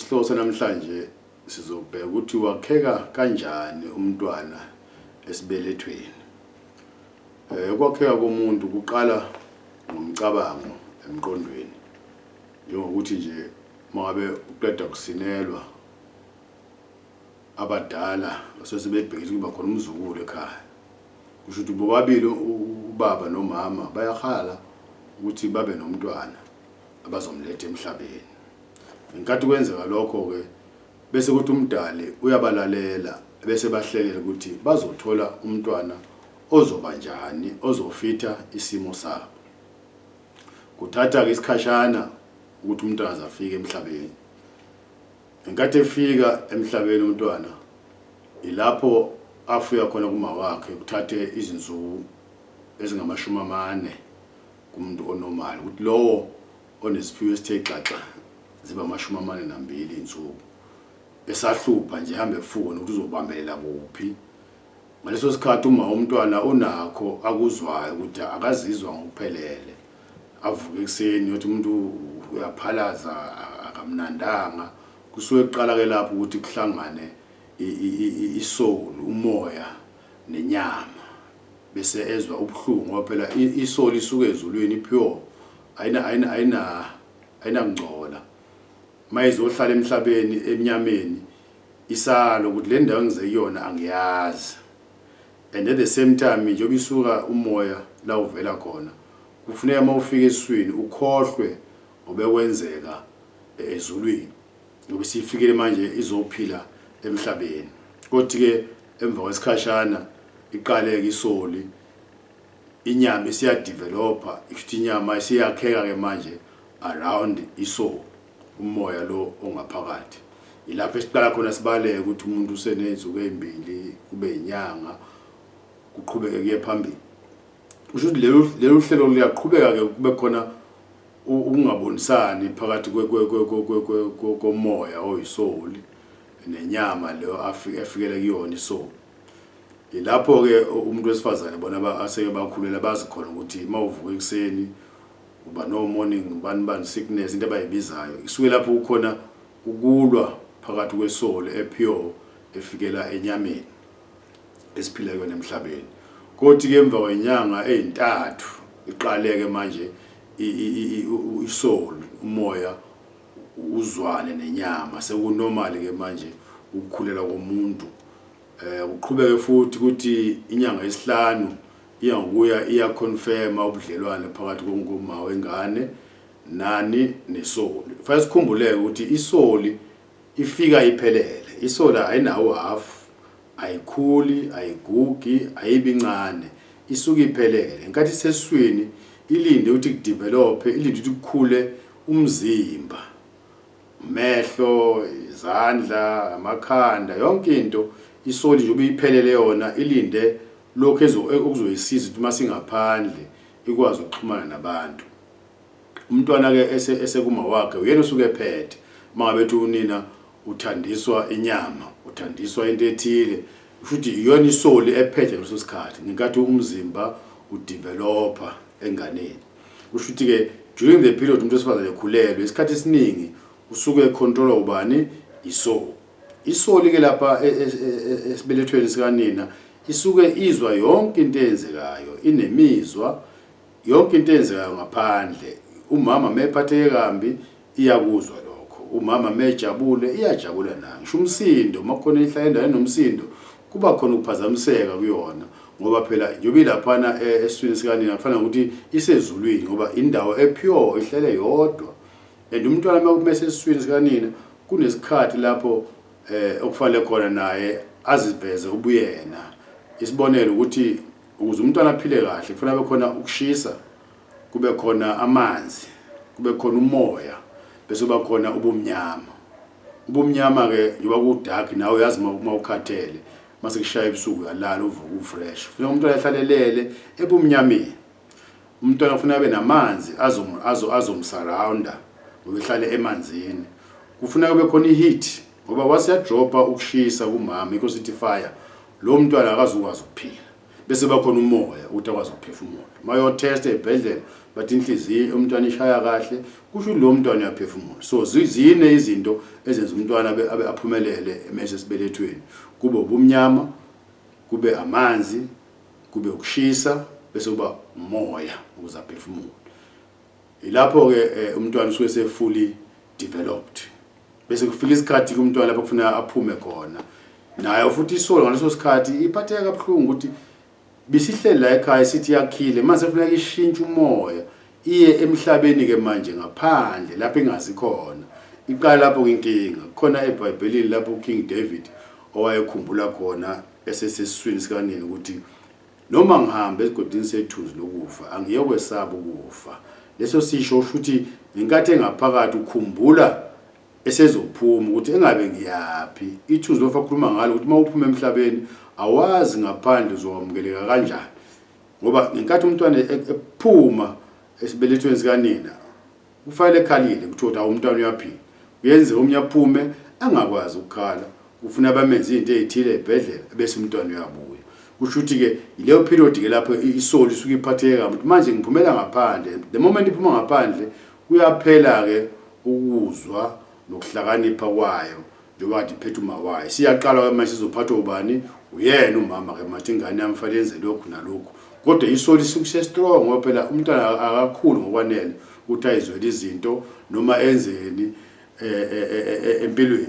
Isihloko sanamhlanje sizobheka ukuthi wakheka kanjani umntwana esibelethweni. Ukwakheka komuntu kuqala ngomcabango emqondweni. Njengokuthi nje mangabe uqeda kusinelwa abadala basuke sebebhekile ukuthi kuba khona umzukulu ekhaya. Kusho ukuthi bobabili ubaba nomama bayakhala ukuthi babe nomntwana abazomletha emhlabeni. Ngenkathi kwenzeka lokho-ke bese kuthi uMdali uyabalalela bese bahlelela ukuthi bazothola umntwana ozoba njani ozofitha isimo sabo. Kuthatha-ke isikhashana ukuthi umntwana aze afike emhlabeni. Ngenkathi efika emhlabeni umntwana ilapho afika khona kumawakhe kuthathe izinsuku ezingamashumi amane kumuntu onormal, ukuthi lowo onesiphiwo esithe xaxa ziba 42 iy'nsuku esahlupha nje hambe efuka nokuthi uzobambelela kuphi. Ngaleso sikhathi uma umntwana unakho akuzwayo ukuthi akazizwa ngokuphelele, avuke ekuseni uyothi umuntu uyaphalaza, akamnandanga. Kusuke kuqala-ke lapho ukuthi kuhlangane isoul, umoya nenyama, bese ezwa ubuhlungu ngoba phela isoul isuke ezulwini pure, ayina ayina ayina ayinakungcola. Uma izohlala emhlabeni emnyameni isalo ukuthi le ndawo engize kuyona angiyazi, and at the same time njengoba isuka umoya la uvela khona, kufuneka uma ufika esiswini ukhohlwe obekwenzeka ezulwini ngoba isifikile manje izophila emhlabeni. Kodwa-ke emva kwesikhashana iqale-ke isoul, inyama isiyadevelopa, isho inyama isiyakheka-ke manje around isoul, umoya lo ongaphakathi. Ilapho esiqala khona sibaleke ukuthi umuntu useney'nsuku ey'mbili kube inyanga, kuqhubeke kuye phambili. Kusho ukuthi lolu hlelo luyaqhubeka-ke, kube khona ukungabonisani phakathi komoya oyisoul nenyama leyo efikele kuyona isoul. Ilapho-ke umuntu wesifazane bona aseke bakhulela bazi khona ukuthi uma uvuka ekuseni uba no morning bani bani sickness, into abayibizayo. Isuke lapho kukhona ukulwa phakathi kwesoul epure efikela enyameni esiphila kuyona emhlabeni. Kothi-ke emva kwenyanga ey'ntathu iqale-ke manje isoul, umoya uzwane nenyama, sekunormal-ke manje ukukhulelwa komuntu. Kuqhubeke futhi ukuthi inyanga yesihlanu iya ngokuya iyaconfirma ubudlelwane phakathi komama wengane nani nesoul. Kufanele sikhumbuleke ukuthi isoul ifika iphelele. Isoul ayinawo half, ayikhuli, ayigugi, ayibi incane, isuke iphelele. Ngenkathi isesiswini ilinde ukuthi kudevelophe, ilinde ukuthi kukhule umzimba, amehlo, izandla, amakhanda, yonke into. Isoul njengoba iphelele yona ilinde lokhu okuzoyisiza ukuthi uma singaphandle ikwazi ukuxhumana nabantu. Umntwana-ke esekuma wakhe uyena osuke ephethe. Uma ngabe ethi unina uthandiswa inyama, uthandiswa into ethile, kusho ukuthi iyona isoul ephethe ngaleso sikhathi ngenkathi umzimba udevelopa enganeni. Kusho ukuthi-ke during the period umuntu wesifazane ekhulelwe, isikhathi esiningi usuke econtrolwa ubani? Isoul. Isoul-ke lapha esibelethweni sikanina isuke izwa yonke into eyenzekayo, inemizwa, yonke into eyenzekayo ngaphandle. Umama mephatheke kambi iyakuzwa lokho, umama mejabule iyajabula nayo. Ngisho umsindo, uma kukhona ihlala endaweni enomsindo kuba khona ukuphazamiseka kuyona, ngoba phela njengoba ilaphana esiswini sikanina kufana nokuthi isezulwini, ngoba indawo epure ihlele yodwa. And umntwana uma kumese esiswini sikanina kunesikhathi lapho okufanele khona naye aziveze ubuyena. Isibonelo ukuthi ukuze umntwana aphile kahle kufanele kube khona ukushisa, kube khona amanzi, kube khona umoya, bese kuba khona ubumnyama. Ubumnyama-ke njengoba ku-dark nawe uyazi uma ukhathele mase kushaya ebusuku uyalala uvuke ufresh. Kufuneka umntwana ahlale elele ebumnyameni. Umntwana kufuneka abe namanzi azomsurrounda ngoba ehlale emanzini. Kufuneka kube khona i-heat ngoba wasiyadropa ukushisa kumama, yikho sithi fire, lo mntwana akazukwazi ukuphila. Bese bakhona umoya ukuthi akwazi ukuphefumula. Uma uyothesta ebhedlela Bathi inhliziyo umntwana ishaya kahle, kusho ukuthi lowo mntwana uyaphefumula. So zine izinto ezenza umntwana abe aphumelele emese esibelethweni. Kube ubumnyama, kube amanzi, kube ukushisa, bese kuba umoya ukuze aphefumule. Ilapho-ke umntwana usuke ese-fully developed. Bese kufika isikhathi kumntwana lapho kufuneka aphume khona. Nayo futhi isolo ngaleso sikhathi iphatheka kabuhlungu ukuthi bisihleli la ekhaya sithi yakhile, mase kufuneka ishintshe umoya iye emhlabeni ke manje ngaphandle lapho ingazi khona. Iqala lapho inkinga. Khona eBhayibhelini lapho uKing David owayekhumbula khona esesesiswini sikanini ukuthi noma ngihamba esigodini sethunzi lokufa angiyokwesaba ukufa. Leso sisho usho ukuthi ngenkathi engaphakathi ukhumbula esezophuma ukuthi engabe ngiyaphi. Ithunzi lokufa khuluma ngalo ukuthi uma uphuma emhlabeni awazi ngaphandle uzowamukeleka kanjani, ngoba ngenkathi umntwana ephuma esibelethweni sikanina kufanele ekhalile kuthiwa ukuthi awu umntwana uyaphila. Kuyenzeka omunye aphume angakwazi ukukhala, kufuna bamenze izinto ezithile ebhedlela bese umntwana uyabuya. Kusho ukuthi-ke yileyo period-ke lapho isoli isuke iphatheke kabi ukuthi manje ngiphumela ngaphandle. The moment iphuma ngaphandle kuyaphela-ke ukuzwa nokuhlakanipha kwayo njengoba kade iphethe uma wayo. Siyaqala-ke manje sizophathwa ubani? Uyena umama-ke manje ingane yami fanele yenze lokhu nalokhu. Kodwa isoli isuke ise-strong ngoba phela umntwana akakhuli ngokwanele ukuthi ayizwele izinto noma enzeni empilweni.